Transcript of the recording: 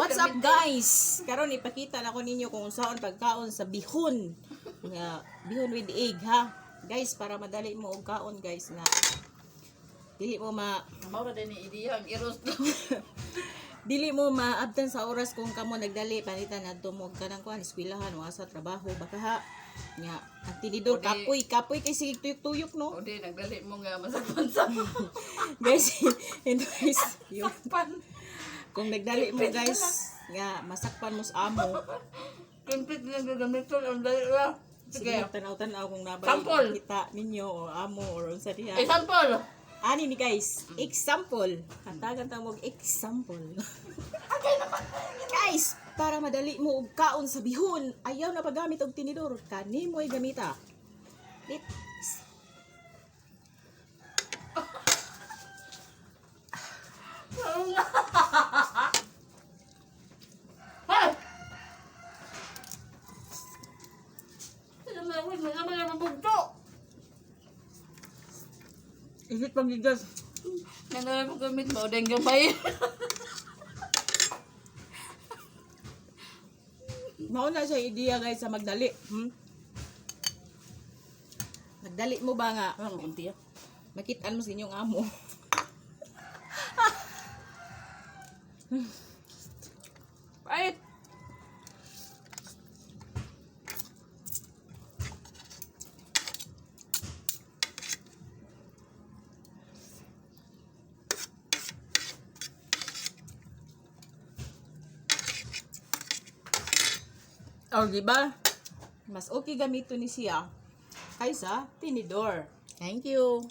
What's up, guys? Karon ipakita na ko ninyo kung unsaon pagkaon sa bihon. Nga bihon with egg, ha. Guys, para madali mo og kaon, guys, nga dili mo ma Maura din ni ideya ang iros. Dili mo maabtan sa oras kung kamo nagdali panitan adto mo kanang kuan, eskwelahan o sa trabaho baka, ha. Nya ang tinidor, kapoy kapoy kay sige tuyok-tuyok, no. O di nagdali mo nga masakpan sa Guys, anyways, yun. Sakpan. Kung nagdali mo, guys, nga masakpan mo sa amo. Complete lang gagamiton ang dali ra. Sige, Sige. tanaw-tanaw kung nabay Sample. kita ninyo o amo or unsa diha. Example. Ani ni, guys, example. Hatagan ta mo og example. Guys, para madali mo og kaon sa bihon, ayaw na paggamit og tinidor, kanimoy gamita. Lit. Hey! Sino mo ako mga mga mabugto? Isit pagigas. Nandala mo gamit mo deng gamay. Mao na siya ideya, guys, sa magdali. Magdali mo ba nga Ano kunti ah? makitaan mo sa inyong amo? Pait. O, di ba? Mas okay gamito ni siya kaysa tinidor. Thank you.